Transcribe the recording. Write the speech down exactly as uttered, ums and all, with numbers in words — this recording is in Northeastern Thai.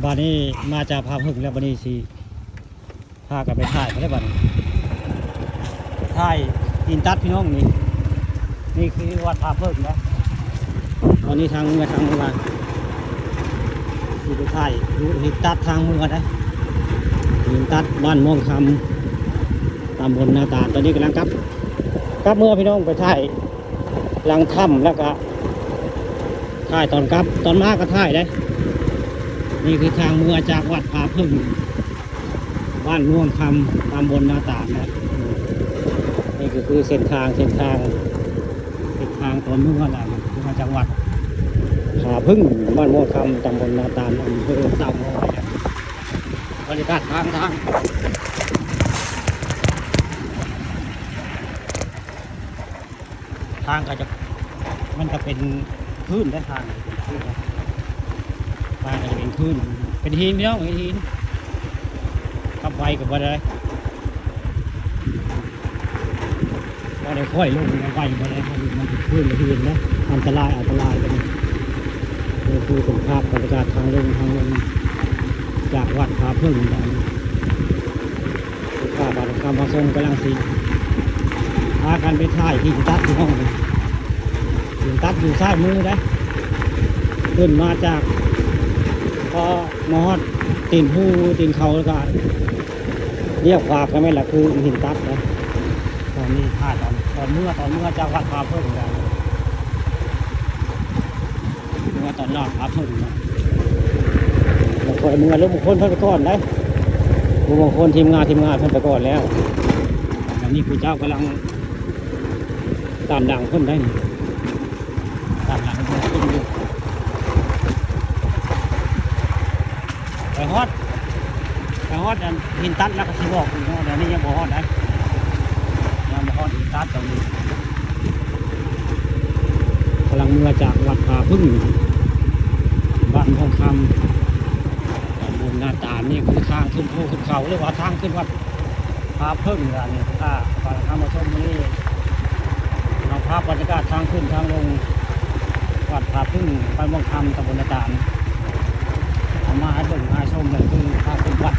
วันนี้มาจากผาผึ้งแล้ว วันนี้สิพากันไปถ่ายไปได้บัดนี้ ถ่ายหินตัดพี่น้องนี่ นี่คือวัดผาผึ้งนะ ตอนนี้ทางเมือทางเมือที่ไปถ่ายดูหินตัดทางเมือนะ หินตัดบ้านม่วงคำ ตำบลนาตาล ตอนนี้กำลังกลับ กลับเมือพี่น้องไปถ่ายหลังถ้ำแล้วก็ ถ่ายตอนกลับ ตอนมาก็ถ่ายได้ นี่คือทางเมือจากวัดผาผึ้ง บ้านม่วงคำ ตำบลนาตาลนะ นี่ก็คือเส้นทาง เส้นทาง เส้นทางตอนเมือนะ เมือจากวัดผาผึ้ง บ้านม่วงคำ ตำบลนาตาล อำเภอเต่างอยนะ บรรยากาศทาง ทาง ทางก็จะ มันจะเป็นคลื่นได้ ทางเป็นคลื่นนะ ทางก็จะเป็นคลื่น เป็นหินพี่น้อง เป็นหิน ขับไวกับบ่ได้ บ่ได้ค่อยลง ไวบ่ได้ มันเป็นคลื่นละเอียดนะ อันตราย อันตรายกัน นี่คือเป็นภาพบรรยากาศทางลง ทางลง จากวัดผาผึ้งนะ ลูกค้าบ้านคำมาส่งกำลังสิพากันไปถ่ายหินตัดที่ห้องนี่ หินตัดอยู่ซ้ายมือได้ ขึ้นมาจาก พอมาฮอดตีนภูตีนเขาแล้วก็เลี้ยวขวาก็แม่นละคือหินตัดนะ ตอนนี้ถ่ายตอน ตอนเมือ ตอนเมือจากวัดผาผึ้งนะ เมือตอนนอนผาผึ้งนะ บางคนเมือ หรือบางคนเพิ่นไปก่อนได้ บางคนทีมงาน ทีมงานเพิ่นไปก่อนแล้ว อันนี้คือเจ้ากำลังตามหลังเพิ่นได้นี่ ตามหลังเพิ่นอยู่ ไปฮอด ไปฮอดอันหินตัดแล้วก็สิบอกอีกเนาะ เดี๋ยวนี้ยังบ่ฮอดได้ ยังบ่ฮอดหินตัดตรงนี้ กำลังเมือจากวัดผาผึ้ง บ้านม่วงคำ ตำบลนาตาล นี่คือทางขึ้นภูขึ้นเขา หรือว่าทางขึ้นวัดผาผึ้ง อันนี้ ถ้าบ้านคำมาชมนี่ เอาภาพบรรยากาศทางขึ้นทางลง วัดผาผึ้ง บ้านม่วงคำ ตำบลนาตาล เอามาให้เบิ่งให้ชมเลย คือทางขึ้นวัด